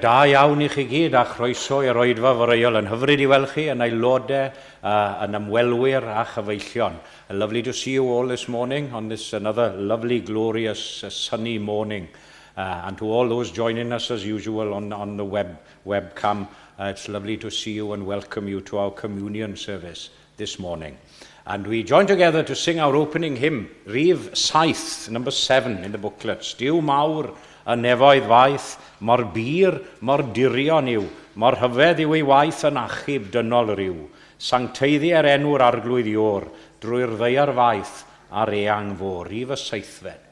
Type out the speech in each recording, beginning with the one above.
da iawn i chi gyd a chroeso i'r oedfa foreol. Yn hyfryd i weld chi yn aelodau, yn ymwelwyr a chyfeillion. Lovely to see you all this morning on this another lovely, glorious, sunny morning. And to all those joining us as usual on the webcam, it's lovely to see you and welcome you to our communion service this morning. And we join together to sing our opening hymn, Rhif 7, number 7 in the booklets. Duw mawr y nefoedd faith, mor bur, mor dirion yw, mor rhyfedd yw ei waith yn achub dynol ryw. Sancteiddier enw'r arglwydd Iôr, drwy'r ddaear faith a'r eang fôr. Rhif y seithfed.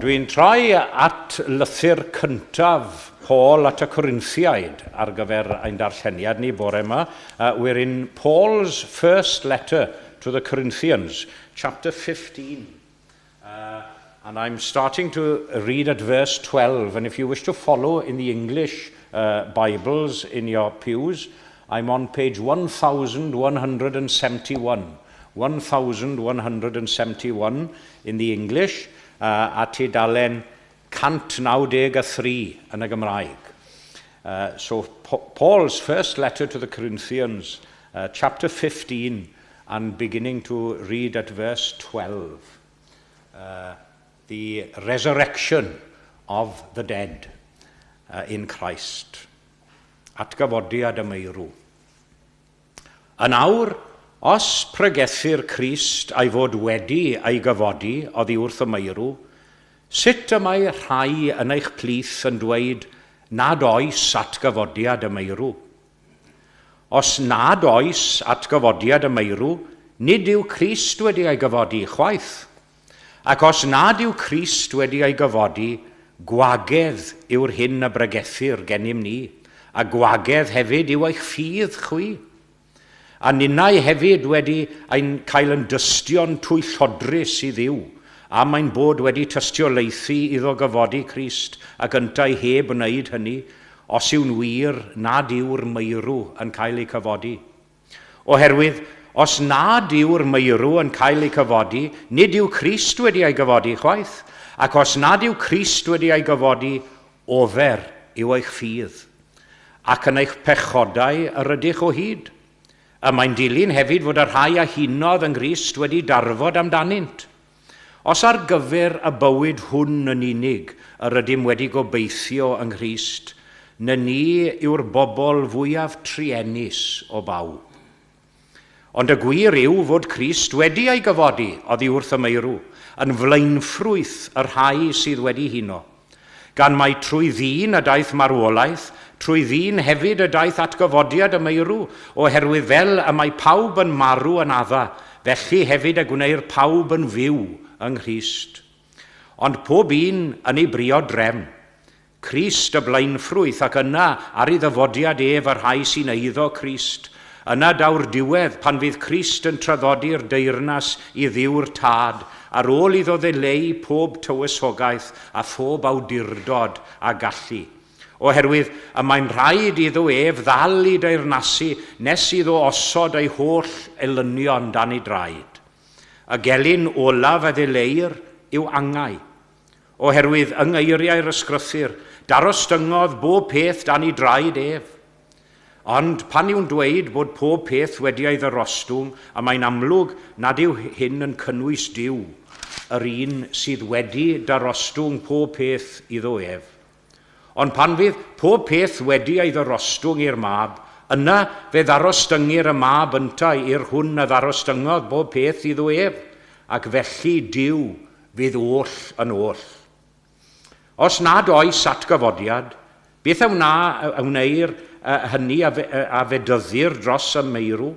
Dwi'n troi at lythyr cyntaf Paul at y Corinthiaid ar gyfer ein darlleniad ni bore yma. We're in Paul's first letter to the Corinthians, chapter 15. And I'm starting to read at verse 12. And if you wish to follow in the English Bibles in your pews, I'm on page 1171. 1171 in the English, a tudalen 193 yn y Gymraeg. So Paul's first letter to the Corinthians, chapter 15, and beginning to read at verse 12. The resurrection of the dead in Christ. Atgyfodiad y meirw. Yn awr, os pregethir Crist a'i fod wedi ei gyfodi oddi wrth y meirw, sut y mae rhai yn eich plith yn dweud nad oes atgyfodiad y meirw? Os nad oes atgyfodiad y meirw, nid yw Crist wedi ei gyfodi chwaith. Ac os nad yw Crist wedi ei gyfodi, gwagedd yw'r hyn y bregethir gennym ni, a gwagedd hefyd yw eich ffydd chwi. A ninnau hefyd wedi ein cael yn dystion twyllodrus i Dduw, a mae'n bod wedi tystiolaethu iddo gyfodi Crist ac yntau heb wneud hynny, os yw'n wir nad yw'r meirw yn cael eu cyfodi. Oherwydd, os nad yw'r meirw yn cael eu cyfodi, nid yw Crist wedi ei gyfodi chwaith, ac os nad yw Crist wedi ei gyfodi, ofer yw eich ffydd, ac yn eich pechodau yr ydych o hyd. Y mae'n dilyn hefyd fod y rhai a hunodd yng Nghrist wedi darfod amdanynt. Os ar gyfer y bywyd hwn yn unig yr ydym wedi gobeithio yng Nghrist, na ni yw'r bobl fwyaf truenus o bawb. Ond y gwir yw fod Crist wedi ei gyfodi oddi wrth y meirw, yn flaenffrwyth y rhai sydd wedi huno. Gan mai trwy ddyn y daeth marwolaeth, trwy ddyn hefyd y daeth atgyfodiad y meirw, oherwydd fel y mae pawb yn marw yn Adda, felly hefyd y gwneir pawb yn fyw yng Nghrist. Ond pob un yn ei briod drefn. Crist y blaenffrwyth, ac yna ar ei ddyfodiad ef y rhai sy'n eiddo Crist. Yna daw'r diwedd, pan fydd Crist yn traddodi'r deyrnas i Dduw'r Tad, ar ôl iddo ddileu pob tywysogaeth a phob awdurdod a gallu. Oherwydd y mae'n rhaid iddo ef ddal i deyrnasu nes iddo osod ei holl elynion dan ei draed. Y gelyn olaf a ddileir yw angau. Oherwydd yng ngeiriau'r ysgrythur, darostyngodd bob peth dan ei draed ef. Ond pan yw'n dweud bod pob peth wedi ei ddarostwng, y mae'n amlwg nad yw hyn yn cynnwys Duw, yr un sydd wedi darostwng pob peth iddo ef. Ond pan fydd pob peth wedi ei ddarostwng i'r Mab, yna fe ddarostyngir y Mab yntau i'r hwn a ddarostyngodd bob peth iddo ef, ac felly Duw fydd oll yn oll. Os nad oes atgyfodiad, beth a wna a wneir hynny a fedyddir dros y meirw?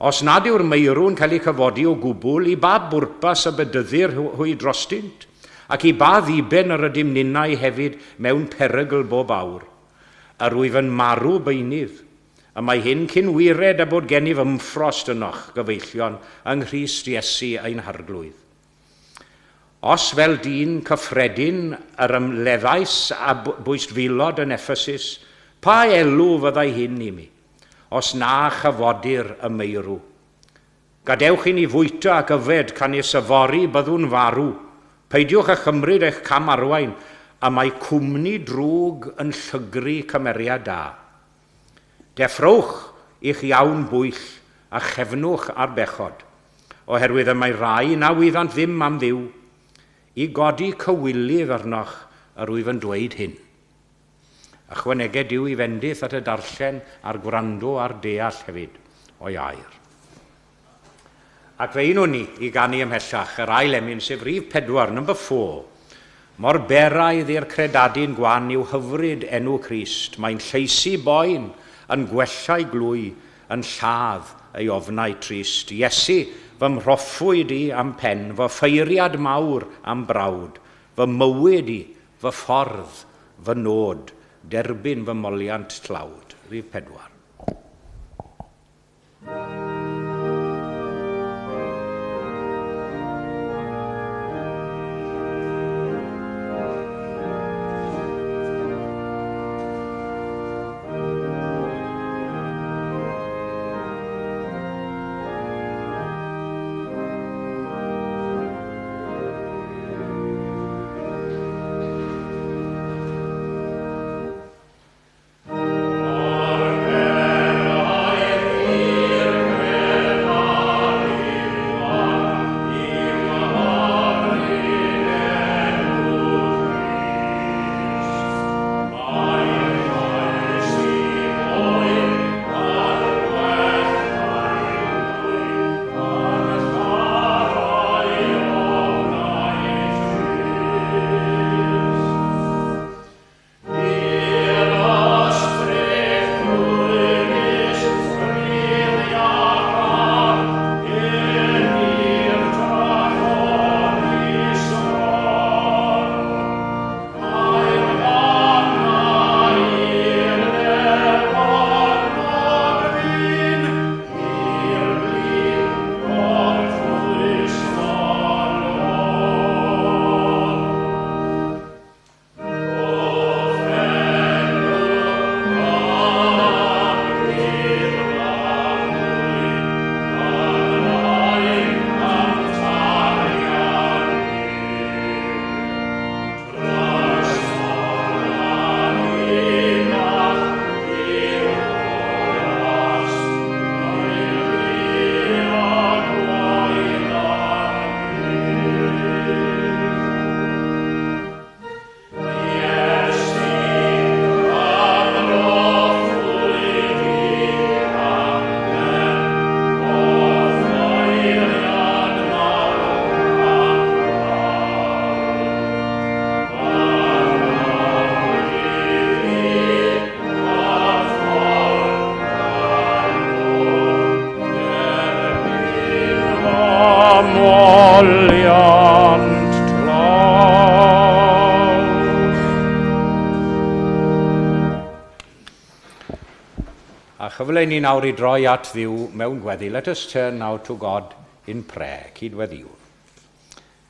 Os nad yw'r meirw'n cael eu cyfodi o gwbl, i ba bwrpas y bedyddir hwy drostynt? Ac i ba ddiben yr ydym ninnau hefyd mewn perygl bob awr? Yr wyf yn marw beunydd. Y mae hyn cyn wired a bod gennyf ymffrost ynoch, gyfeillion, yng Nghrist Iesu ein Harglwydd. Os fel dyn cyffredin yr ymleddais a bwystfilod yn Ephesus, pa elw fyddai hyn i mi, os na chyfodir y meirw? Gadewch i ni fwyta ac yfed, canys yfory byddwn farw. Peidiwch â chymryd eich cam arwain, y mae cwmni drwg yn llygru cymeriad da. Deffrowch i'ch iawn bwyll a chefnwch ar bechod, oherwydd y mae rhai na wyddant ddim am Dduw. I godi cywilydd arnoch yr wyf yn dweud hyn. Ychwaneged Duw i fendith at y darllen a'r gwrando a'r deall hefyd o'i air. Ac fe unwn ni i ganu ymhellach yr ail emyn, sef rhif 4, number 4. Mor beraidd i'r credadun gwan yw hyfryd enw Crist, mae'n llaesu boen, yn gwella'u glwy, yn lladd ei ofnau trist. Iesu, fy mhroffwyd i am pen, fy ffeiriad mawr am brawd, fy mywyd i, fy ffordd, fy nod, derbyn fy moliant tlawd. Rhif 4. Mor A chyfle ni nawr i droi at Dduw mewn gweddi. Let us turn now to God in prayer. Cydweddïwn.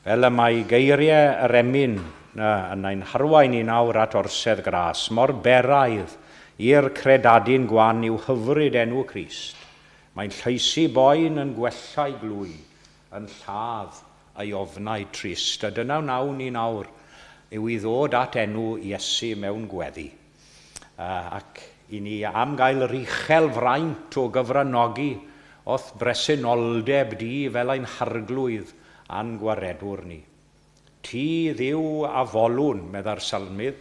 Fel y mae geiriau yr emyn yn ein harwain ni nawr at orsedd gras, mor beraidd i'r credadun gwan yw hyfryd enw Crist. Mae'n llaesu boen yn gwella'i glwy, yn lladd ei ofnau trist. A dyna wnawn ni nawr yw i ddod at enw Iesu mewn gweddi. Ac i ni am gael yr uchel fraint o gyfranogi o'th bresenoldeb di fel ein Harglwydd a'n Gwaredwr ni. Ti, Dduw, a folwn, medda'r salmydd,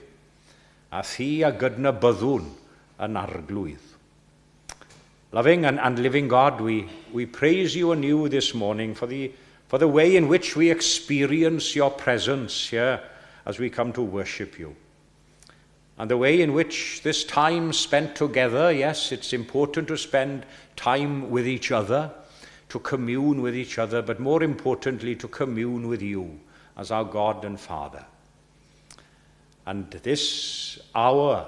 a thi a gydnabyddwn yn Arglwydd. Loving and living God, we praise you anew this morning for the way in which we experience your presence here as we come to worship you. And the way in which this time spent together, yes, it's important to spend time with each other, to commune with each other, but more importantly, to commune with you as our God and Father. And this hour,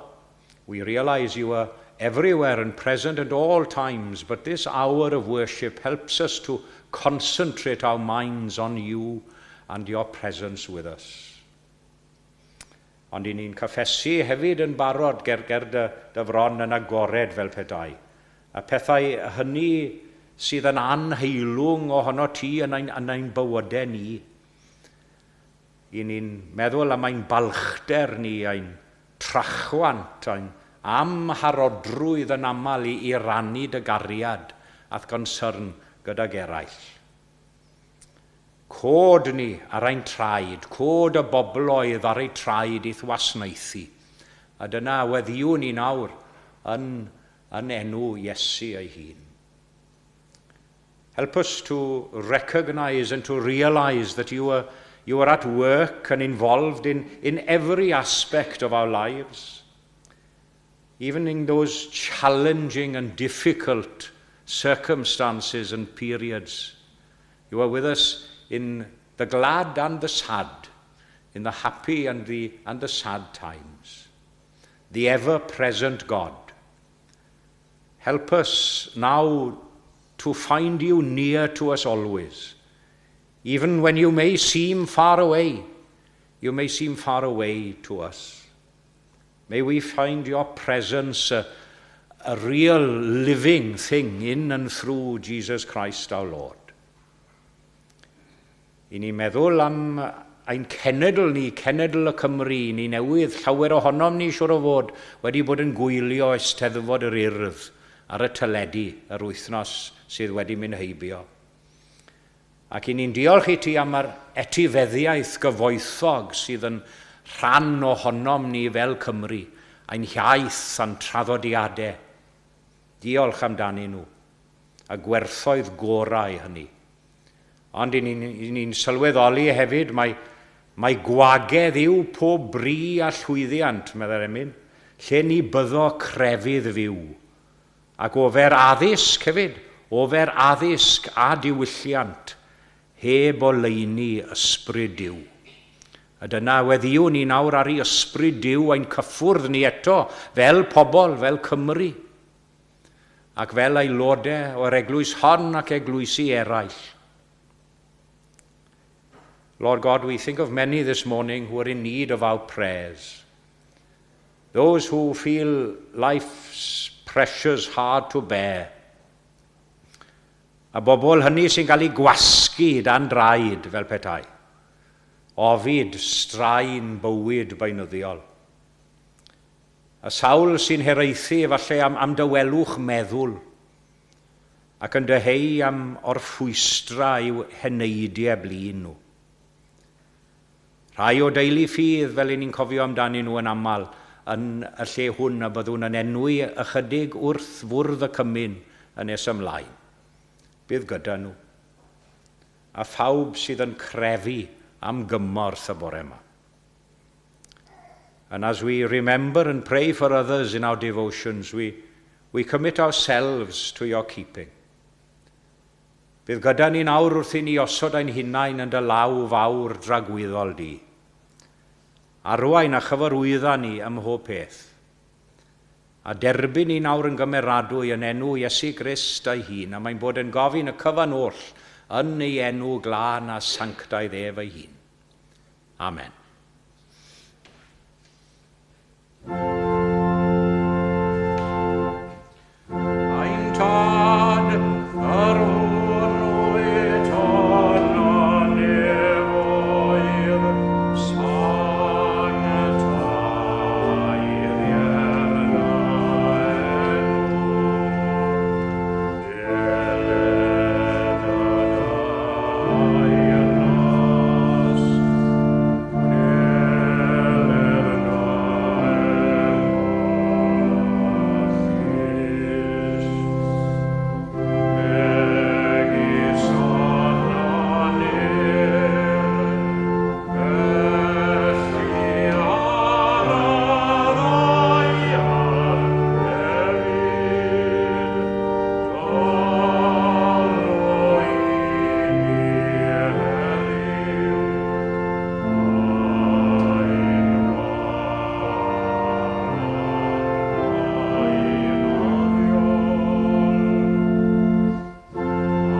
we realize you are everywhere and present at all times, but this hour of worship helps us to concentrate our minds on you and your presence with us. Ond i ni'n cyffesu hefyd yn barod ger dy fron yn agored fel petai. A pethau hynny sydd yn anheilwng ohono ti yn ein bywydau ni. I ni'n meddwl am ein balchder ni, ein trachwant, ein amharodrwydd yn aml i rannu dy gariad a'th gonsyrn gydag eraill. Cod ni ar ein traed, cod y bobloedd ar eu traed i'th wasnaethu. A dyna weddïwn ni nawr yn enw Iesu ei hun. Help us to recognize and to realize that you are at work and involved in every aspect of our lives, even in those challenging and difficult circumstances and periods. You are with us in the glad and the sad, in the happy and the sad times. The ever-present God. Help us now to find you near to us always. Even when you may seem far away, you may seem far away to us. May we find your presence a real living thing in and through Jesus Christ our Lord. I ni meddwl am ein cenedl ni, cenedl y Cymru, ni newydd, llawer ohonom ni siwr o fod wedi bod yn gwylio Eisteddfod yr Urdd ar y teledu yr wythnos sydd wedi mynd heibio. Ac i ni'n diolch i ti am yr etifeddiaeth gyfoethog sydd yn rhan ohonom ni fel Cymru, ein hiaith a'n traddodiadau. Diolch amdanyn nhw, a gwerthoedd gorau hynny. Ond i ni'n ni sylweddoli hefyd mai gwagedd yw pob bri a llwyddiant, meddai'r emyn, lle ni byddo crefydd fyw. Ac ofer addysg hefyd, ofer addysg a diwylliant, heb oleuni ysbryd Duw. A dyna weddïwn ni nawr ar i ysbryd Duw ein cyffwrdd ni eto, fel pobl, fel Cymru, ac fel aelodau o'r eglwys hon ac eglwysi eraill. Lord God, we think of many this morning who are in need of our prayers. Those who feel life's pressures hard to bear. A bobl hynny sy'n cael eu gwasgu dan draed fel petai. Ofid straen bywyd beunyddiol. A sawl sy'n hiraethu efallai am dawelwch meddwl ac yn dyheu am orffwystra i'w heneidiau blin nhw. Rhai o deulu ffydd, fel ni'n cofio amdanyn nhw yn aml, yn y lle hwn a byddwn yn enwi ychydig wrth fwrdd y cymun yn nes ymlaen. Bydd gyda nhw. A phawb sydd yn crefu am gymorth y bore yma. And as we remember and pray for others in our devotions, we commit ourselves to your keeping. Bydd gyda ni nawr wrth i ni osod ein hunain yn dy law fawr dragwyddol di. Arwain a chyfarwydda ni ym mhob peth. A derbyn ni nawr yn gymeradwy yn enw Iesu Grist ei hun, a mae'n bod yn gofyn y cyfan oll yn ei enw glân a sanctaidd ef ei hun. Amen. Ein Tad, yr hwn wyt yn y nefoedd, sanctair dy enw. Deled dy deyrnas, wneler dy ewyllys, megis yn y nef, felly ar y ddaear hefyd.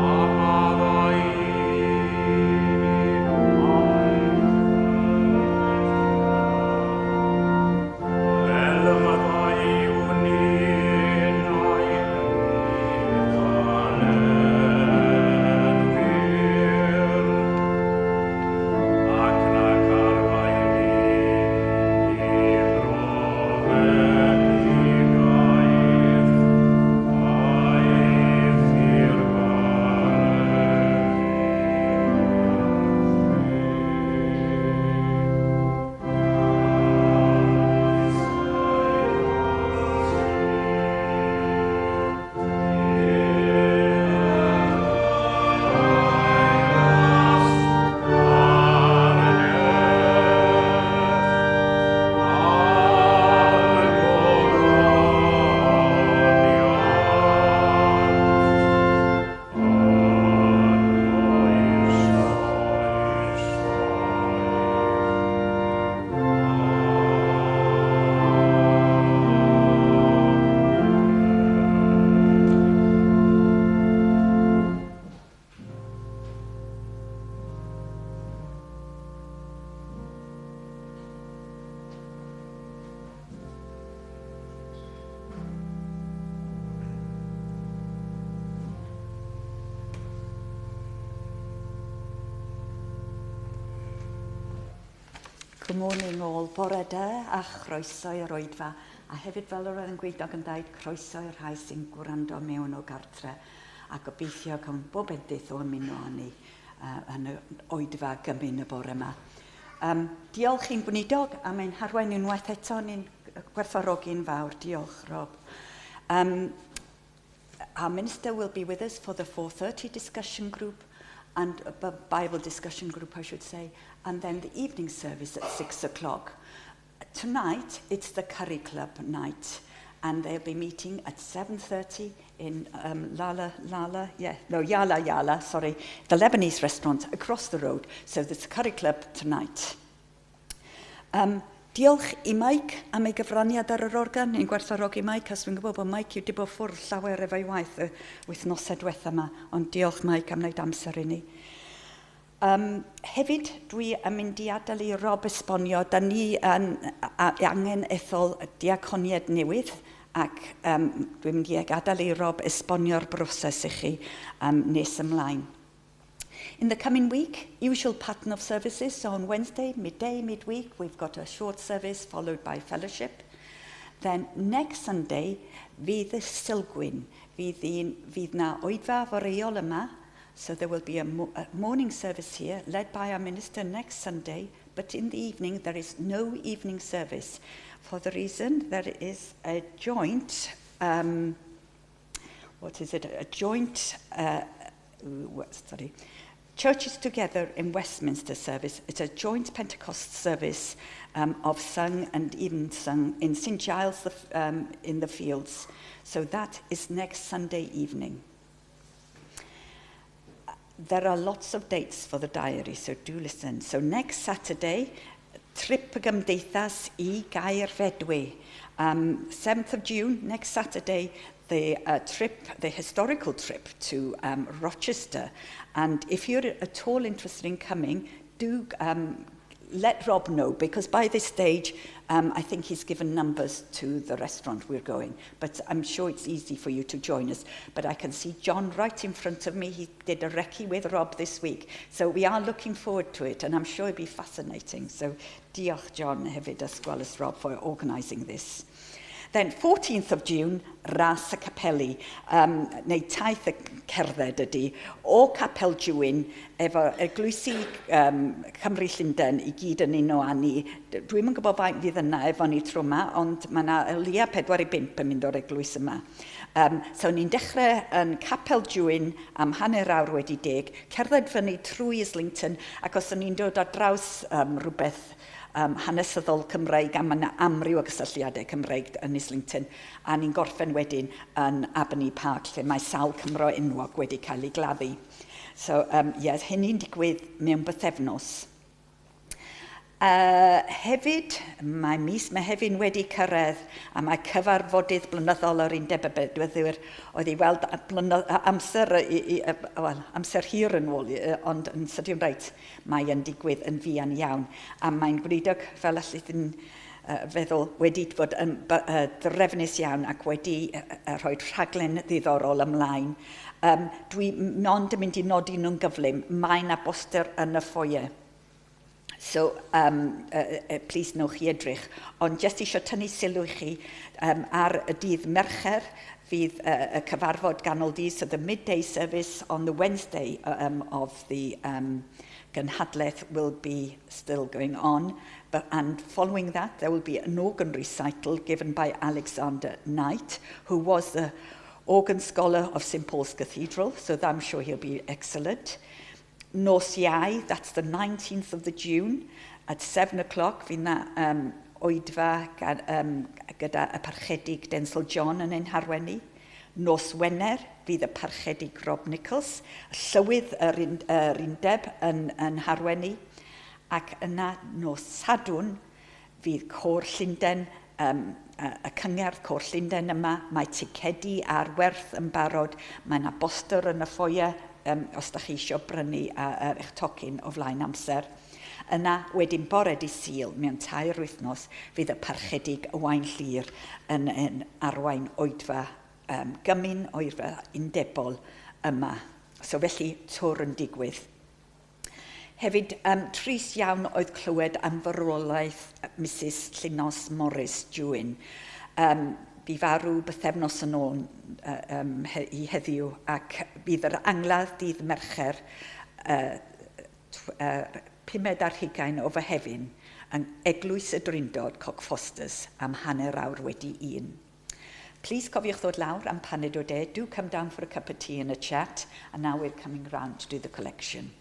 Dyro i ni heddiw ein bara beunyddiol. A maddau i ni fel y maddeuwn ninnau i'n ddyledwyr. Ac nac arwain ni i brofedigaeth, eithr gwared ni. Good morning all. Bore da a chroeso i'r oedfa. A hefyd fel yr oedd yn gweinidog yn dweud, croeso i'r rhai sy'n gwrando mewn o gartre. A gobeithio cawn bob bendith o ymuno â ni yn y oedfa gymun y bore yma. Diolch i'n gweinidog am ein harwain unwaith eto, ni'n gwerthfawrogi'n fawr. Diolch, Rob. Our minister will be with us for the 4:30 discussion group, and a Bible discussion group, I should say, and then the evening service at 6 o'clock. Tonight, it's the Curry Club night, and they'll be meeting at 7:30 in Lala Lala, yeah, no, Yala Yala, sorry, the Lebanese restaurant across the road. So there's a Curry Club tonight. Diolch i Mike am ei gyfraniad ar yr organ. Ni'n gwerthfawrogi Mike, as dwi'n gwybod bod Mike wedi bod ffwrdd llawer efo'i waith y wythnosau diwetha yma. Ond diolch, Mike, am wneud amser i ni. Hefyd, dwi yn mynd i adael i Rob esbonio, da ni yn angen ethol diaconiad newydd, ac dwi'n mynd i gadael i Rob esbonio'r broses i chi nes ymlaen. In the coming week, usual pattern of services. So on Wednesday, midday, midweek, we've got a short service followed by fellowship. Then next Sunday, fydd y Sulgwyn. Fydd na oedfa foreol yma. So there will be a morning service here, led by our minister next Sunday. But in the evening, there is no evening service. For the reason there is a joint, what is it, a joint, sorry, Churches Together in Westminster service. It's a joint Pentecost service of sung and evensong in St Giles in the Fields. So that is next Sunday evening. There are lots of dates for the diary, so do listen. So next Saturday, trip y gymdeithas i Gaerfedwi. 7th of June, next Saturday, the trip, the historical trip to Rochester. And if you're at all interested in coming, do let Rob know, because by this stage, I think he's given numbers to the restaurant we're going. But I'm sure it's easy for you to join us. But I can see John right in front of me. He did a recce with Rob this week. So we are looking forward to it, and I'm sure it'll be fascinating. So diolch, John, hefyd, as well as Rob, for organising this. Then 14th of June, Ras y Capeli, neu taith y cerdded ydy, o Capel Jewin, efo eglwysi Cymru Llundain i gyd yn uno â ni. Dwi'm yn gwybod faint fydd yna efo ni tro yma, ond mae yna o leia 4 i 5 yn mynd o'r eglwys yma. So ni'n dechrau yn Capel Jewin am 10:30, cerdded fyny trwy Islington, ac os o'n ni'n dod ar draws rhywbeth hanesyddol Cymreig, a mae yna amryw o gysylltiadau Cymreig yn Islington, a ni'n gorffen wedyn yn Abney Park, lle mae sawl Cymro enwog wedi cael ei gladdu. So, yes, hynny'n digwydd mewn bythefnos. Hefyd, mae mis Mehefin wedi cyrraedd a mae cyfarfodydd blynyddol yr Undeb y Bedyddwyr oedd i weld amser, well, amser hir yn ôl, ond yn sydyn reit, mae yn digwydd yn fuan iawn. A mae'n gwneudog, fel allith yn feddwl, wedi bod yn drefnus iawn ac wedi rhoi rhaglen ddiddorol ymlaen. Dwi mond yn mynd i nodi nhw'n gyflym, mae yna boster yn y foyer. So, please newch chi edrych. Ond jyst eisiau tynnu sylw i chi ar y dydd Mercher fydd y cyfarfod ganol dydd, so the midday service on the Wednesday of the gynhadledd will be still going on. And following that, there will be an organ recital given by Alexander Knight, who was the organ scholar of St Paul's Cathedral, so I'm sure he'll be excellent. Nos Iau, that's the 19th of the June, at 7 o'clock, fydd na oedfa gyda y parchedig Denzel John yn ein harwain ni. Nos Wener, fydd y parchedig Rob Nichols, llywydd yr undeb yn harwain ni. Ac yna nos Sadwrn, fydd Côr Llundain, y cyngerdd Côr Llundain yma, mae ticedi ar werth yn barod, mae yna boster yn y foyer, os da chi eisiau brynu eich tocyn o flaen amser. Yna, wedyn bore dydd Sul, mewn 3 wythnos, fydd y parchedig Owain Llyr yn arwain oedfa gymun, oedfa undebol yma. So felly, twr yn digwydd. Hefyd, trist iawn oedd clywed am farwolaeth Mrs Llinos Morris Jewin. Bu farw bythefnos yn ôl i heddiw, ac bydd yr angladd dydd Mercher 25 o Fehefin yng Eglwys y Drindod, Cockfosters, am 1:30. Please cofiwch ddod lawr am paned o de. Do come down for a cup of tea and a chat. And now we're coming round to do the collection.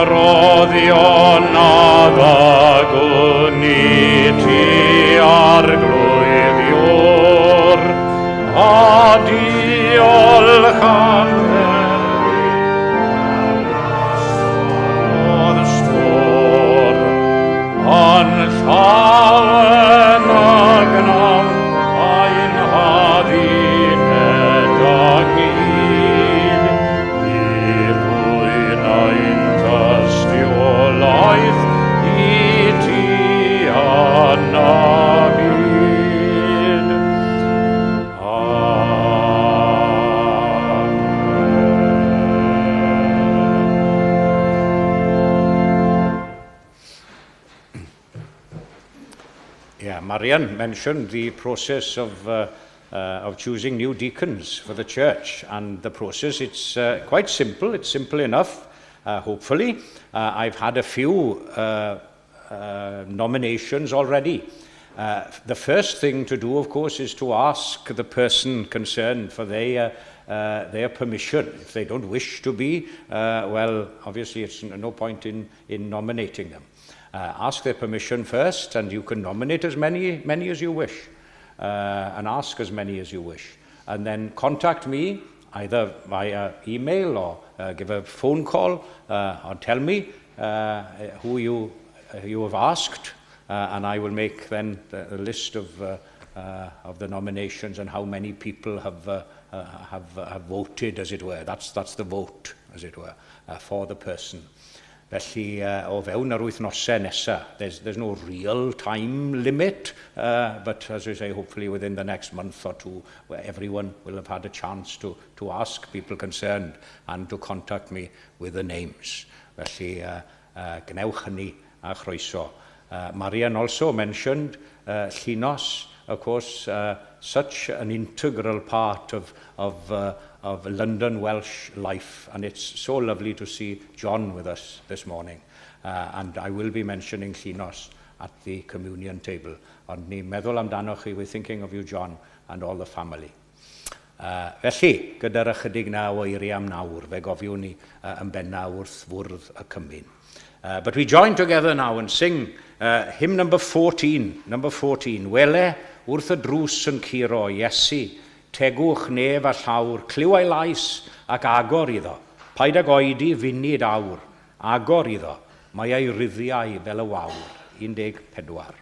Roddion a i ti arglwydd Ior, a diolch am dderbyn stôr, yn Marian mentioned the process of choosing new deacons for the church. And the process, it's quite simple. It's simple enough, hopefully. I've had a few nominations already. The first thing to do, of course, is to ask the person concerned for their permission. If they don't wish to be, well, obviously it's no point in nominating them. Ask their permission first, and you can nominate as many as you wish, and ask as many as you wish. And then contact me, either via email or give a phone call, or tell me who you have asked, and I will make then the list of the nominations and how many people have voted, as it were. That's the vote, as it were, for the person. Felly, o fewn yr wythnosau nesaf, there's no real time limit, but as I say, hopefully within the next month or two, where everyone will have had a chance to ask people concerned and to contact me with the names. Felly, gwnewch hynny a chroeso. Marian also mentioned Llinos, of course, such an integral part of London Welsh life, and it's so lovely to see John with us this morning. And I will be mentioning Llinos at the communion table. Ond ni'n meddwl amdanoch chi, we're thinking of you, John, and all the family. Felly, gyda'r ychydig 'na o eiriau am nawr, fe gofiwn ni yn benna wrth fwrdd y cymun. But we join together now and sing hymn number 14, number 14. Wele wrth y drws yn curo, Iesu, tegwch nef a llawr, clyw ei lais ac agor iddo. Paid ag oedi funud awr, agor iddo, mae ei ruddiau fel y wawr. 14.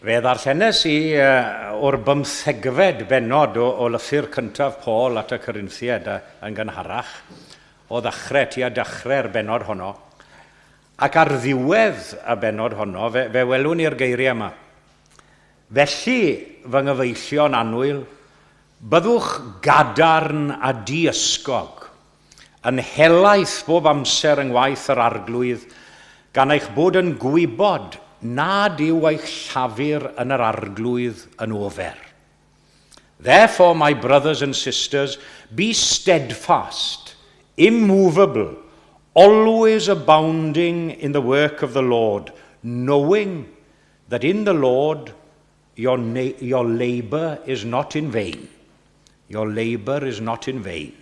Fe ddarllenes i o'r bymthegfed bennod o lythyr cyntaf Paul at y Corinthiaid yn gynharach, o ddechrau, tua dechrau'r bennod honno. Ac ar ddiwedd y bennod honno, fe welwn ni'r geiriau yma. "Felly, fy nghyfeillion annwyl, byddwch gadarn a diysgog, yn helaeth bob amser yng ngwaith yr Arglwydd, gan eich bod yn gwybod nad yw eich llafur yn yr Arglwydd yn ofer." Therefore, my brothers and sisters, be steadfast, immovable, always abounding in the work of the Lord, knowing that in the Lord your labour is not in vain. Your labour is not in vain.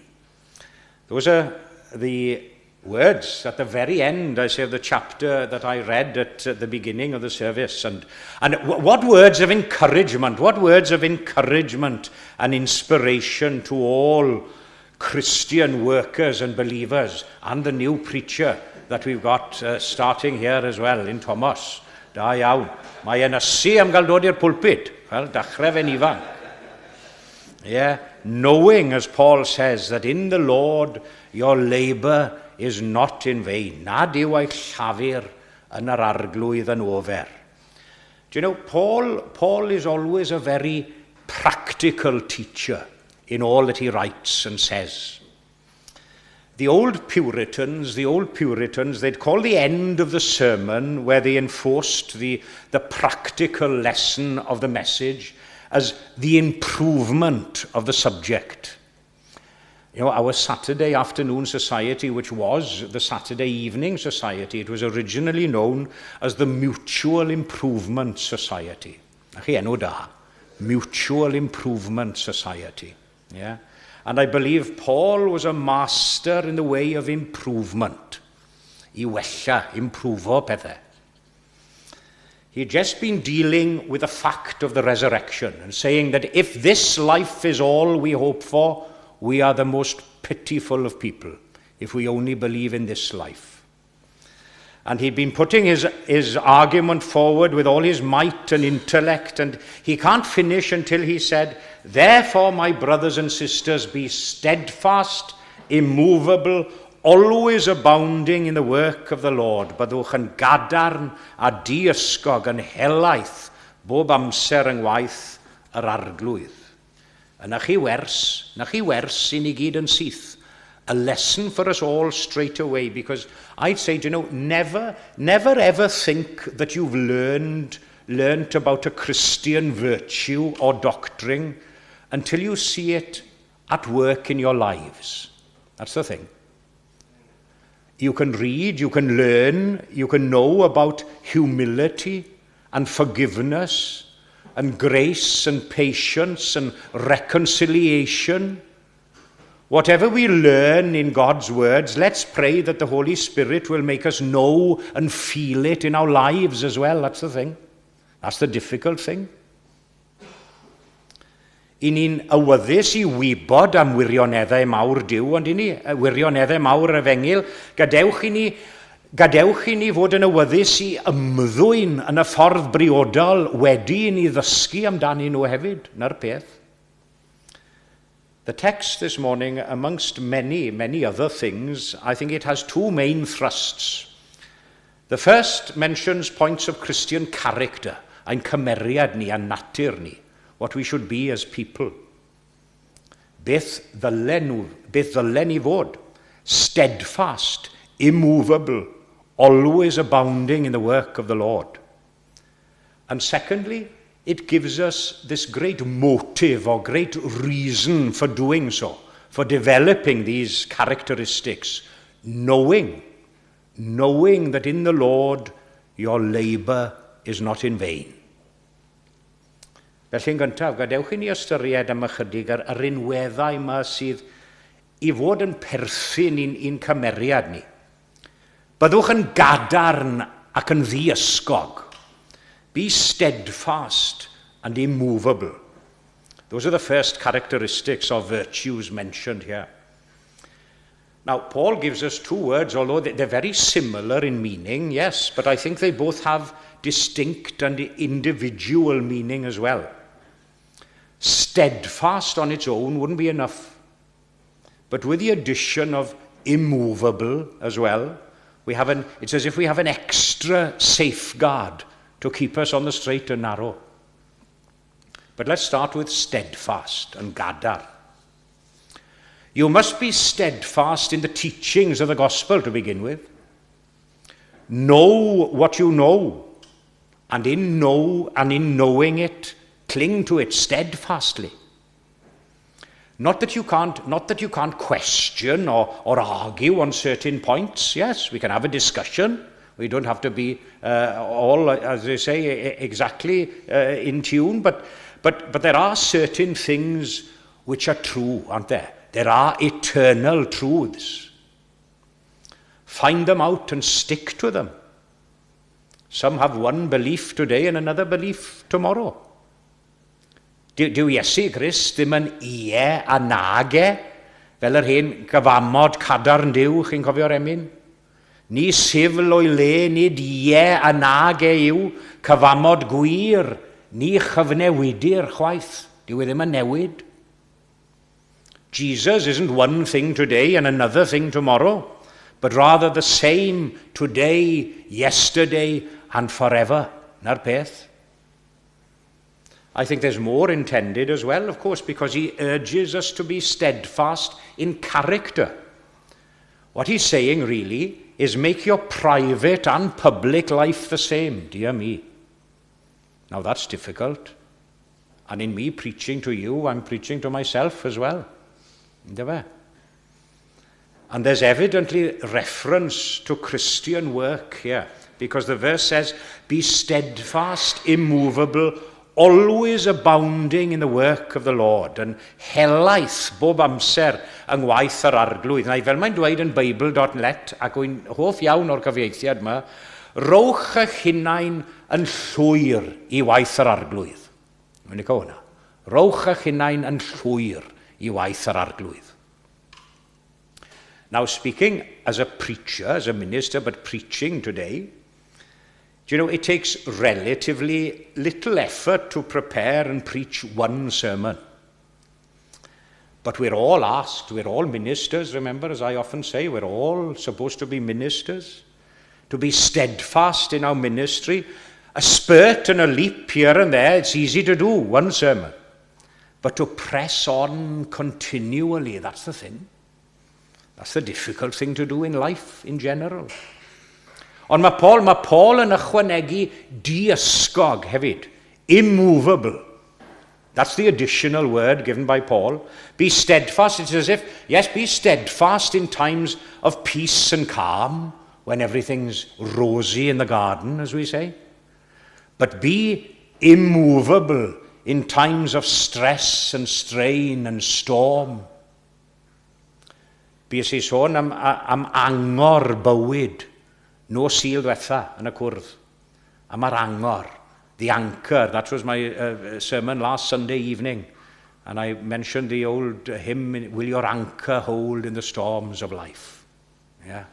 Those are the words at the very end, I say, of the chapter that I read at the beginning of the service. And what words of encouragement, what words of encouragement and inspiration to all Christian workers and believers and the new preacher that we've got starting here as well in Thomas. Da iawn. Mae e'n ysu am gael dod i'r pulpit. Wel, dechrau fe'n ifanc. Yeah, knowing, as Paul says, that in the Lord your labour is not in vain. Nad yw eich llafur yn yr Arglwydd yn ofer. Do you know, Paul is always a very practical teacher in all that he writes and says. The old Puritans, they'd call the end of the sermon, where they enforced the practical lesson of the message, as the improvement of the subject. Our Saturday afternoon society, which was the Saturday evening society, it was originally known as the Mutual Improvement Society. Na chi enw da. Mutual Improvement Society. Yeah? And I believe Paul was a master in the way of improvement. I wella, improvo pethau. He'd just been dealing with the fact of the resurrection and saying that if this life is all we hope for, we are the most pitiful of people if we only believe in this life. And he'd been putting his argument forward with all his might and intellect, and he can't finish until he said, "Therefore, my brothers and sisters, be steadfast, immovable, always abounding in the work of the Lord." Byddwch yn gadarn a diysgog, yn helaeth bob amser yng ngwaith yr Arglwydd. A na chi wers i ni gyd yn syth. A lesson for us all straight away, because I'd say, never, never ever think that you've learned about a Christian virtue or doctrine until you see it at work in your lives. That's the thing. You can read, you can learn, you can know about humility and forgiveness and grace and patience and reconciliation. Whatever we learn in God's words, let's pray that the Holy Spirit will make us know and feel it in our lives as well. That's the thing. That's the difficult thing. I ni'n awyddus i wybod am wirioneddau mawr Duw, ond i ni, wirioneddau mawr yr efengyl, gadewch i ni fod yn awyddus i ymddwyn yn y ffordd briodol wedi i ni ddysgu amdani nhw hefyd. 'Na'r peth. The text this morning, amongst many, many other things, I think it has two main thrusts. The first mentions points of Christian character, ein cymeriad ni, a'n natur ni, what we should be as people. Beth ddylen ni fod? Steadfast, immovable, always abounding in the work of the Lord. And secondly, it gives us this great motive or great reason for doing so, for developing these characteristics, knowing that in the Lord your labour is not in vain. Felly yn gyntaf, gadewch i ni ystyried am ychydig ar yr rinweddau yma sydd i fod yn perthyn i'n cymeriad ni. Byddwch yn gadarn ac yn ddiysgog. Be steadfast and immovable. Those are the first characteristics or virtues mentioned here. Now, Paul gives us two words, although they're very similar in meaning, yes, but I think they both have distinct and individual meaning as well. Steadfast on its own wouldn't be enough. But with the addition of immovable as well, it's as if we have an extra safeguard to keep us on the straight and narrow. But let's start with steadfast and gadarn. You must be steadfast in the teachings of the gospel to begin with. Know what you know, and in knowing it, cling to it steadfastly. Not that you can't question or argue on certain points. Yes, we can have a discussion. We don't have to be all, as they say, exactly in tune. But there are certain things which are true, aren't there? There are eternal truths. Find them out and stick to them. Some have one belief today and another belief tomorrow. Dyw Iesu Grist ddim yn ie a nage, fel yr hen gyfamod cadarn Duw, chi'n cofio'r emyn? Ni syfl o'i le, nid ie a nage yw, cyfamod gwir, ni chyfnewidir chwaith. Dyw e ddim yn newid. Jesus isn't one thing today and another thing tomorrow, but rather the same today, yesterday, and forever. 'Na'r peth. I think there's more intended as well, of course, because he urges us to be steadfast in character. What he's saying, really, is make your private and public life the same. Dear me. Now that's difficult. And in me preaching to you, I'm preaching to myself as well. Yndyfe? And there's evidently reference to Christian work here, because the verse says, "Be steadfast, immovable, always abounding in the work of the Lord," yn helaeth bob amser yng ngwaith yr Arglwydd. Na, fel mae'n dweud yn Bible.net, ac wy'n hoff iawn o'r cyfieithiad yma, "Rowch eich hunain yn llwyr i waith yr Arglwydd." Mae'n licio hwnna. Rowch eich hunain yn llwyr i waith yr Arglwydd. Now, speaking as a preacher, as a minister, but preaching today, do you know, it takes relatively little effort to prepare and preach one sermon. But we're all asked, we're all ministers, remember, as I often say, we're all supposed to be ministers, to be steadfast in our ministry. A spurt and a leap here and there, it's easy to do, one sermon. But to press on continually, that's the thing. That's the difficult thing to do in life in general. Ond mae Paul yn ychwanegu diysgog hefyd. Immovable. That's the additional word given by Paul. Be steadfast. It's as if, yes, be steadfast in times of peace and calm, when everything's rosy in the garden, as we say. But be immovable in times of stress and strain and storm. Bues i sôn am angor bywyd nos Sul diwetha yn y cwrdd. Am yr angor, the anchor. That was my sermon last Sunday evening. And I mentioned the old hymn, "Will Your Anchor Hold in the Storms of Life?" Yeah.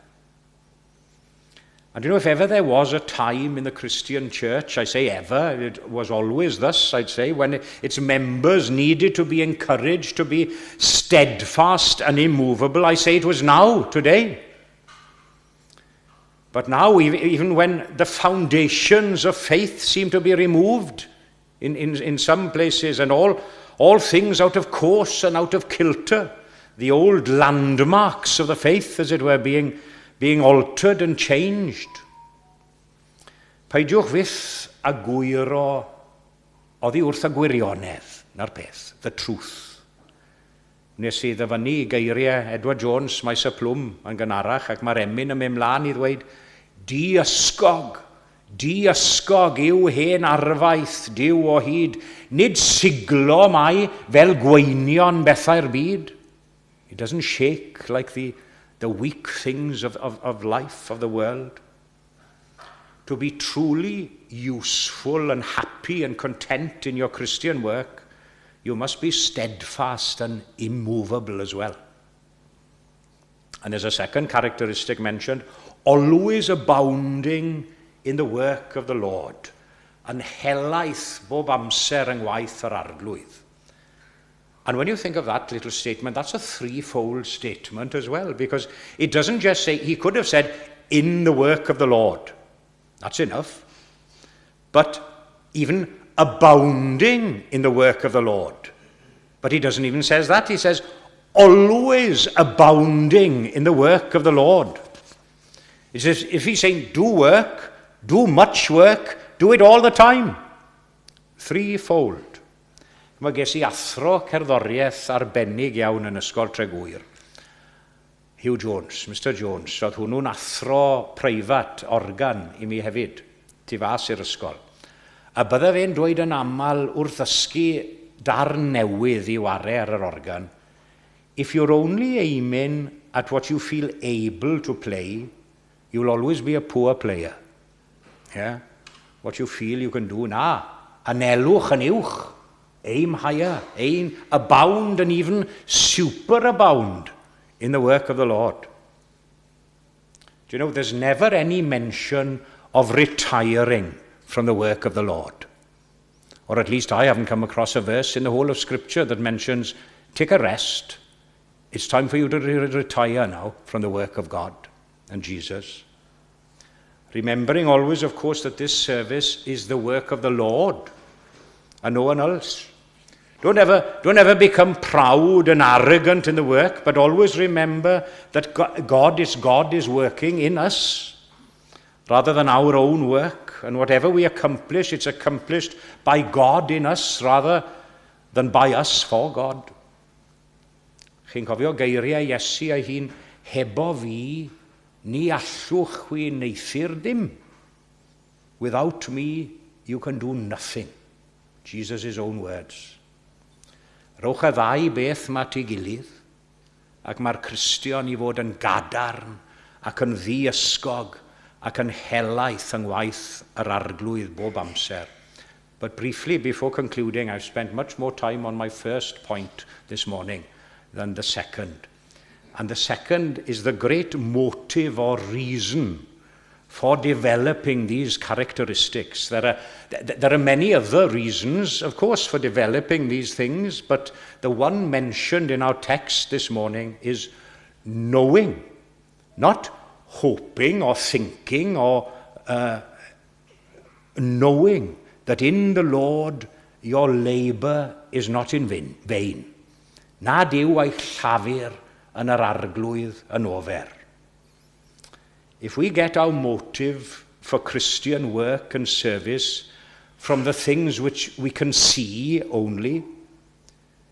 And if ever there was a time in the Christian church, I say ever, it was always thus, I'd say, when its members needed to be encouraged to be steadfast and immovable, I say it was now, today. But now, even when the foundations of faith seem to be removed in some places and all things out of course and out of kilter, the old landmarks of the faith, as it were, being altered and changed. Peidiwch fyth a gwyro oddi wrth y gwirionedd, 'na'r peth, the truth. Nes i ddyfynnu geiriau Edward Jones, Maes y Plwm, yn gynharach, ac mae'r emyn yn mynd mlaen i ddweud, "Diysgog, diysgog yw hen arfaeth Duw o hyd, nid siglo mae fel gweinion bethau'r byd." It doesn't shake like the weak things of life, of the world. To be truly useful and happy and content in your Christian work, you must be steadfast and immovable as well. And there's a second characteristic mentioned, always abounding in the work of the Lord. Yn helaeth bob amser yng ngwaith yr Arglwydd. And when you think of that little statement, that's a threefold statement as well, because it doesn't just say, he could have said, in the work of the Lord. That's enough. But even abounding in the work of the Lord. But he doesn't even say that. He says, always abounding in the work of the Lord. He says, if he's saying, do work, do much work, do it all the time. Threefold. Mae ges i athro cerddoriaeth arbennig iawn yn Ysgol Tregwyr. Hugh Jones, Mr Jones, oedd hwnnw'n athro preifat organ i mi hefyd, tu fas i'r ysgol. A bydde fe'n dweud yn aml wrth ddysgu darn newydd i ware ar yr organ, "If you're only aiming at what you feel able to play, you'll always be a poor player." Yeah? What you feel you can do, na. Anelwch yn uwch. Aim higher. Aim, abound and even superabound in the work of the Lord. Do you know, there's never any mention of retiring from the work of the Lord. Or at least I haven't come across a verse in the whole of Scripture that mentions, take a rest. It's time for you to retire now from the work of God and Jesus. Remembering always, of course, that this service is the work of the Lord and no one else. Don't ever become proud and arrogant in the work, but always remember that God is working in us rather than our own work. And whatever we accomplish, it's accomplished by God in us rather than by us for God. Chi'n cofio geiriau Iesu ei hun, "Hebo fi, ni allwch chwi wneuthur dim." "Without me, you can do nothing." Jesus' own words. Rhowch y ddau beth 'ma at ei gilydd, ac mae'r Cristion i fod yn gadarn ac yn ddiysgog ac yn helaeth yng ngwaith yr Arglwydd bob amser. But briefly, before concluding, I've spent much more time on my first point this morning than the second. And the second is the great motive or reason for developing these characteristics. There are many other reasons, of course, for developing these things, but the one mentioned in our text this morning is knowing, not hoping or thinking or knowing that in the Lord your labour is not in vain. Nad yw eich llafur yn yr Arglwydd yn ofer. If we get our motive for Christian work and service from the things which we can see only,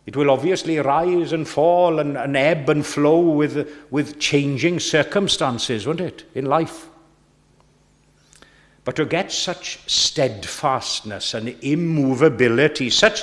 it will obviously rise and fall and ebb and flow with changing circumstances, won't it, in life? But to get such steadfastness and immovability, such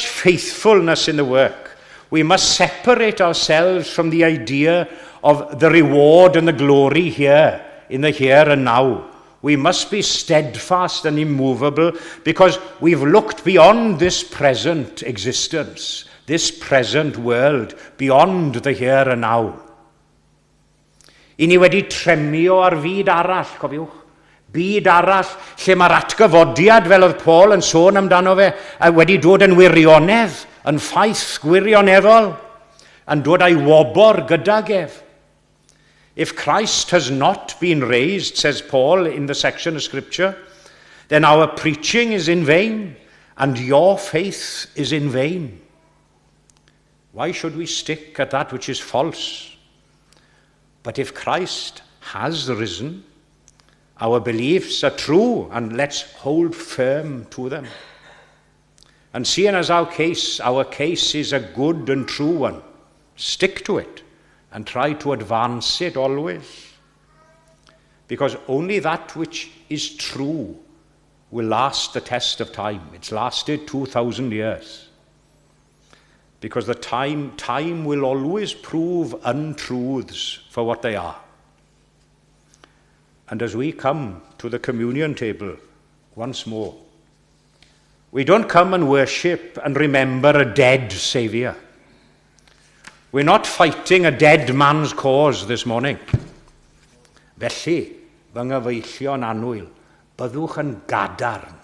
faithfulness in the work, we must separate ourselves from the idea of the reward and the glory here, in the here and now. We must be steadfast and immovable because we've looked beyond this present existence, this present world, beyond the here and now. I ni wedi tremio ar fyd arall, cofiwch. Byd arall lle mae'r atgyfodiad, fel oedd Paul yn sôn amdano fe, wedi dod yn wirionedd, yn ffaith gwirioneddol, yn dod â'i wobor gydag ef. If Christ has not been raised, says Paul in the section of Scripture, then our preaching is in vain and your faith is in vain. Why should we stick at that which is false? But if Christ has risen, our beliefs are true and let's hold firm to them. And seeing as our case is a good and true one, stick to it and try to advance it always. Because only that which is true will last the test of time. It's lasted 2,000 years. Because the time will always prove untruths for what they are. And as we come to the communion table once more, we don't come and worship and remember a dead Saviour. We're not fighting a dead man's cause this morning. Felly, fy nghyfeillion annwyl, byddwch yn gadarn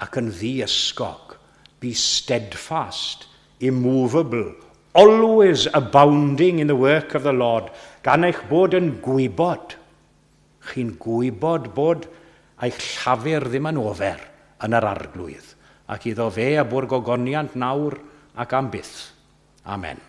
ac yn ddiysgog. Be steadfast, immovable, always abounding in the work of the Lord, gan eich bod yn gwybod, chi'n gwybod bod eich llafur ddim yn ofer yn yr Arglwydd, ac iddo fe a bo'r gogoniant nawr ac am byth. Amen.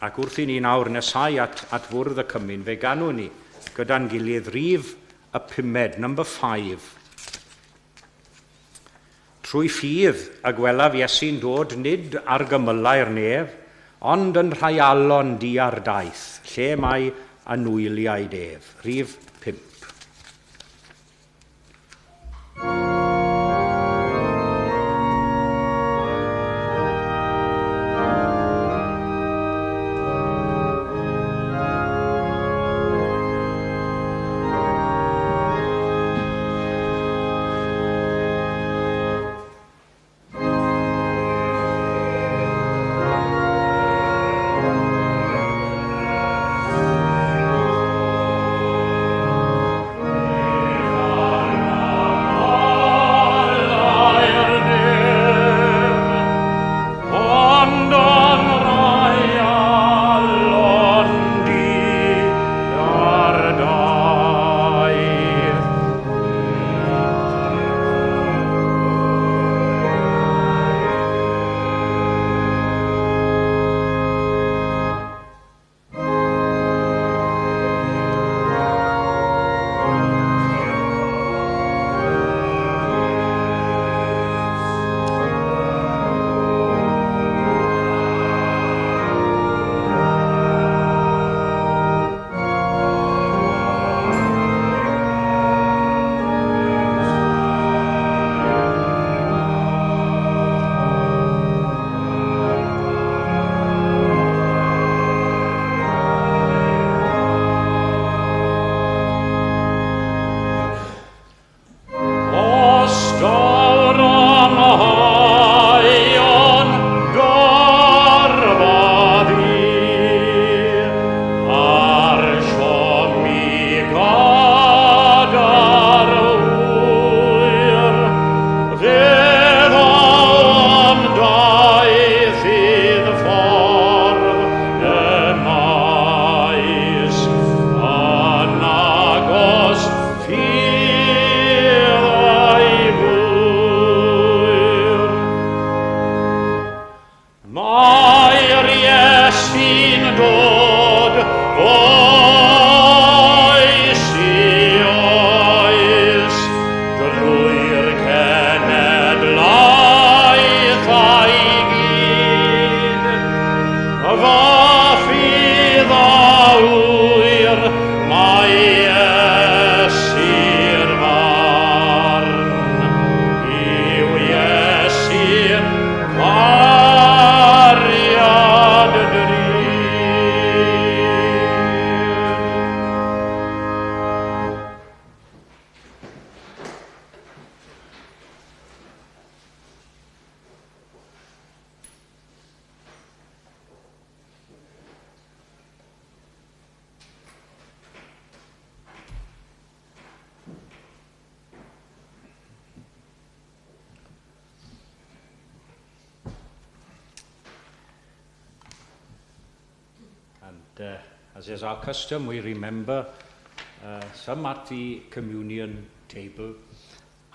Ac wrth i ni nawr nesau at fwrdd y cymun, fe ganwn ni gyda'n gilydd rif y pumed, number 5. Trwy ffydd y gwelaf Iesu'n dod nid ar gymylau'r nef, ond yn rhaialon diar daith, lle mae anwyliaid ef. Rhif 5. As is our custom, we remember some at the communion table.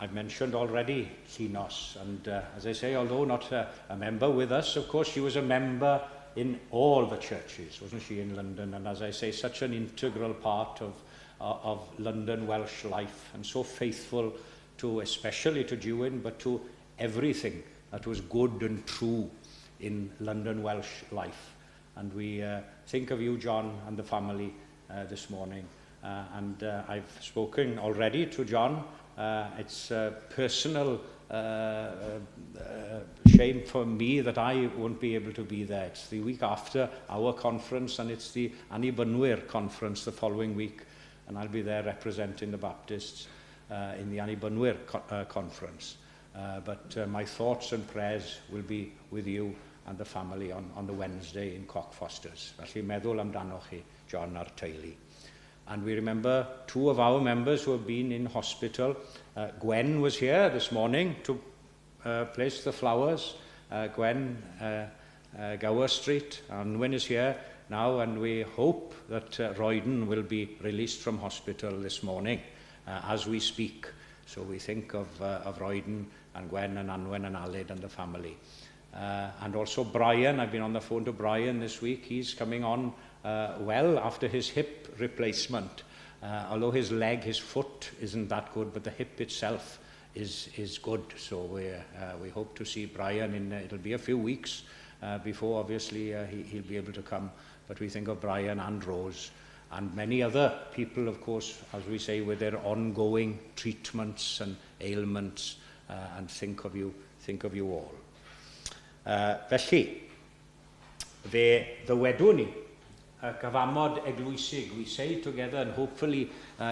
I've mentioned already Llinos, and as I say, although not a member with us, of course she was a member in all the churches, wasn't she, in London? And as I say, such an integral part of London Welsh life, and so faithful to, especially to Dewin, but to everything that was good and true in London Welsh life. And we think of you, John, and the family this morning. And I've spoken already to John. It's a personal shame for me that I won't be able to be there. It's the week after our conference, and it's the Annibynwyr conference the following week, and I'll be there representing the Baptists. in the Annibynwyr co conference. But my thoughts and prayers will be with you and the family on the Wednesday in Cockfosters. Felly meddwl amdanoch chi, John a'r teulu. And we remember two of our members who have been in hospital. Gwen was here this morning to place the flowers. Gwen Gower Street. Anwen is here now, and we hope that Royden will be released from hospital this morning as we speak. So we think of Royden and Gwen and Anwen and Aled and the family. And also Brian, I've been on the phone to Brian this week. He's coming on well after his hip replacement. Although his leg, his foot isn't that good, but the hip itself is good. So we hope to see Brian in, it'll be a few weeks before obviously he'll be able to come. But we think of Brian and Rose and many other people, of course, as we say, with their ongoing treatments and ailments, and think of you all. Felly, fe ddywedwn ni y gyfamod eglwysig. We say together, and hopefully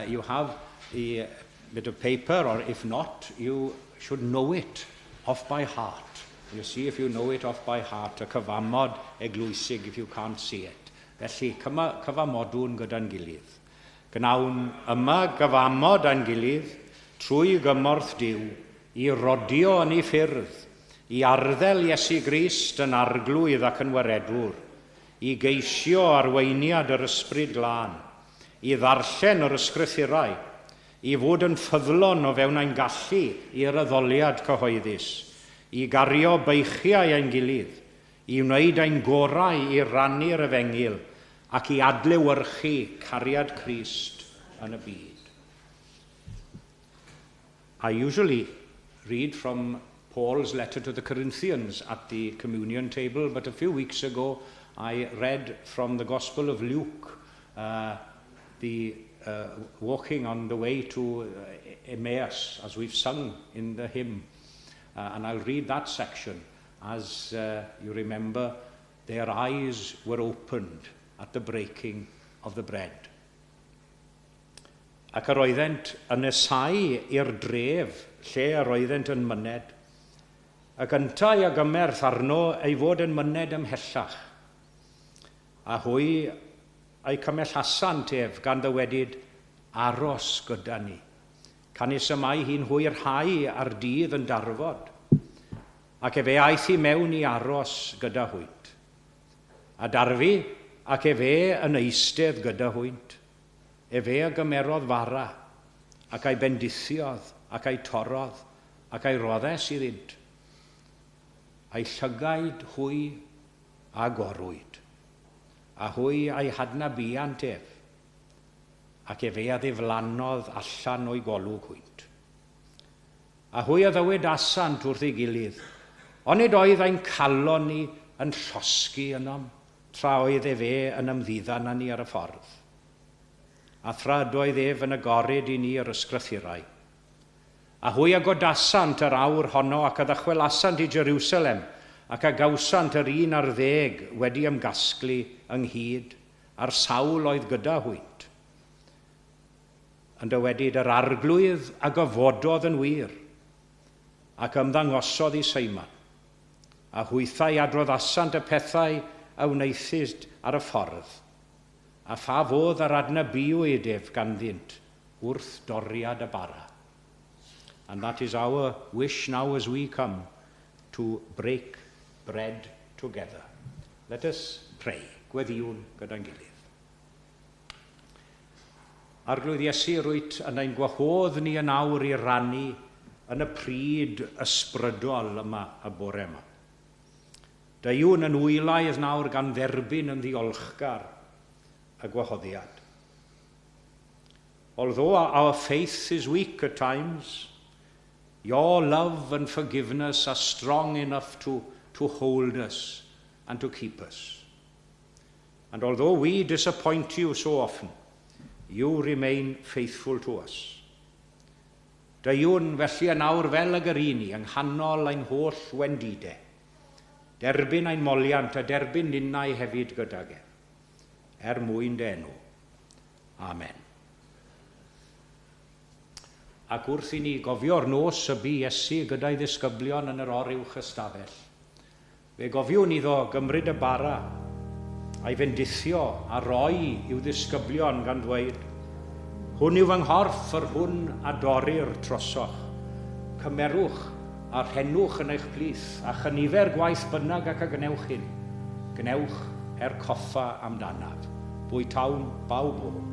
you have a bit of paper, or if not, you should know it off by heart. You see if you know it off by heart, y cyfamod eglwysig if you can't see it. Felly, cyfamodwn gyda'n gilydd. Gnawn yma gyfamod â'n gilydd trwy gymorth Duw i rodio yn ei ffyrdd, i arddel Iesu Grist yn arglwydd ac yn waredwr, i geisio arweiniad yr Ysbryd Glân, i ddarllen yr ysgrythurau, i fod yn ffyddlon o fewn ein gallu i'r addoliad cyhoeddus, i gario beichiau ein gilydd, i wneud ein gorau i rannu'r efengyl ac i adlewyrchu cariad Crist yn y byd. I usually read from Paul's letter to the Corinthians at the communion table, but a few weeks ago I read from the Gospel of Luke, the walking on the way to Emmaus, as we've sung in the hymn. And I'll read that section as you remember their eyes were opened at the breaking of the bread. Ac yr oeddent yn nesáu i'r dref lle yr oeddent yn myned. Ac yntau a gymerth arno ei fod yn myned ymhellach. A hwy a'i cymellasant ef gan ddywedyd aros gyda ni. Canys y mae hi'n hwyrhau a'r dydd yn darfod. Ac efe aeth i mewn i aros gyda hwynt. A darfu ac efe yn eistedd gyda hwynt. Efe a gymerodd fara, ac a'i bendithiodd, ac a'i torrodd, ac a'i roddes iddynt. A'u llygaid hwy a agorwyd, a hwy a'i hadnabuant ef, ac efe a ddiflannodd allan o'i golwg hwynt. A hwy a ddywedasant wrth ei gilydd, onid oedd ein calon ni yn llosgi ynom, tra oedd efe yn ymddiddan â ni ar y ffordd. A thra ydoedd ef yn agoryd i ni yr ysgrythurau. A hwy a godasant yr awr honno ac a ddychwelasant i Jerusalem ac a gawsant yr 11 wedi ymgasglu ynghyd a'r sawl oedd gyda hwynt. Yn dywedyd yr Arglwydd a gyfododd yn wir ac ymddangosodd i Seimon. A hwythau adroddasant y pethau a wnaethid ar y ffordd, a pha fodd yr adnabuwyd ef ganddynt wrth doriad y bara. And that is our wish now as we come to break bread together. Let us pray. Gweddïwn gyda'n gilydd. Arglwydd Iesu, rwyt yn ein gwahodd ni yn awr i rannu yn y pryd ysbrydol yma y bore yma. Deuwn yn wylaidd nawr gan dderbyn yn ddiolchgar y gwahoddiad. Although our faith is weak at times, your love and forgiveness are strong enough to hold us and to keep us. And although we disappoint you so often, you remain faithful to us. Deuwn felly yn awr fel ag yr ŷn ni yng nghanol ein holl wendidau. Derbyn ein moliant a derbyn ninnau hefyd gydag e. Er mwyn dy enw. Amen. Ac wrth i ni gofio'r nos y bu Iesu gyda'i ddisgyblion yn yr oruwch ystafell, fe gofiwn iddo gymryd y bara a'i fendithio a roi i'w ddisgyblion gan ddweud, "Hwn yw fy nghorff, yr hwn a dorir trosoch. Cymerwch a rhennwch yn eich plith, a chynifer gwaith bynnag ac a gwnewch hyn. Gwnewch er coffa amdanaf." Bwytawn bawb o hwn.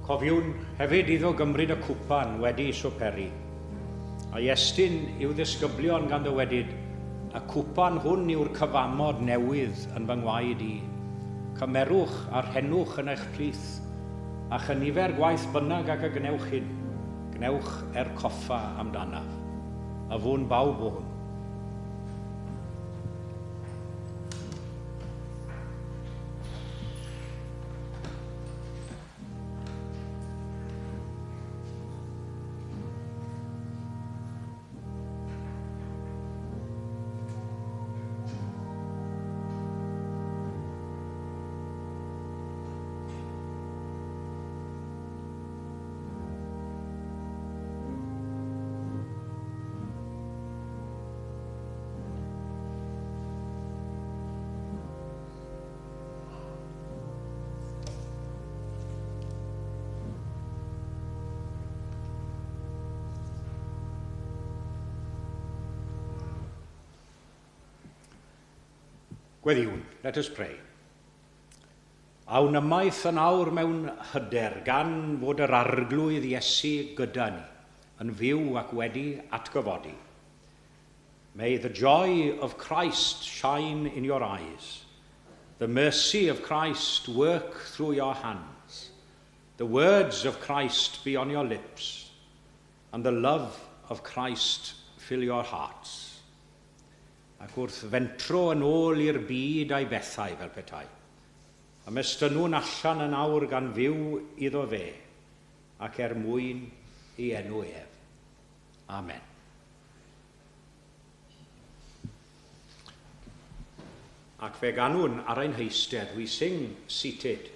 Cofiwn hefyd iddo gymryd y cwpan wedi swperi, a'i estyn i'w ddisgyblion gan ddywedyd, "Y cwpan hwn yw'r cyfamod newydd yn fy ngwaed i. Cymerwch a rhennwch yn eich plith, a chynifer gwaith bynnag ac a gwnewch hyn, gwnewch er coffa amdanaf." Yfwn bawb o hwn. Gweddïwn, let us pray. Awn ymaith yn awr mewn hyder gan fod yr Arglwydd Iesu gyda ni, yn fyw ac wedi atgyfodi. May the joy of Christ shine in your eyes, the mercy of Christ work through your hands, the words of Christ be on your lips, and the love of Christ fill your hearts. Ac wrth fentro yn ôl i'r byd a'i bethau fel petai, ymestynnwn allan yn awr gan fyw iddo fe, ac er mwyn ei enw ef. Amen. Ac fe ganwn ar ein heistedd, we sing seated.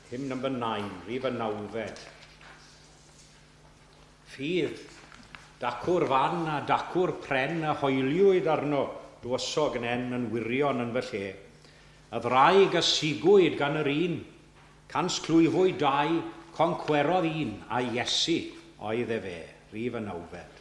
Hymn number 9, rhif y nawfed. Ffydd, dacw'r fan a dacw'r pren a hoeliwyd arno dywysog nen yn wirion yn fy lle. Y ddraig a sigwyd gan yr un, cans clwyfwyd dau, concwerodd un, a Iesu oedd efe, rhif y nawfed.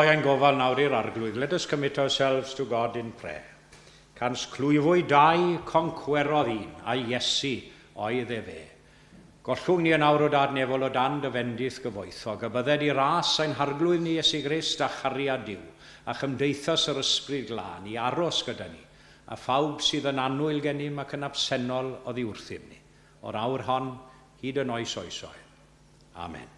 roi ein gofal nawr i'r Arglwydd. Let us commit ourselves to God in prayer. Cans clwyfwy dau concwerodd un, a Iesu oedd efe. Gollwng ni yn awr o Dad nefol o dan dy fendith gyfoethog, a bydded i ras ein Harglwydd ni Iesu Grist a chariad Duw, a chymdeithas yr Ysbryd Glân i aros gyda ni, a phawb sydd yn annwyl gennym ac yn absennol oddi wrthym ni, o'r awr hon hyd yn oes oesoedd. Amen.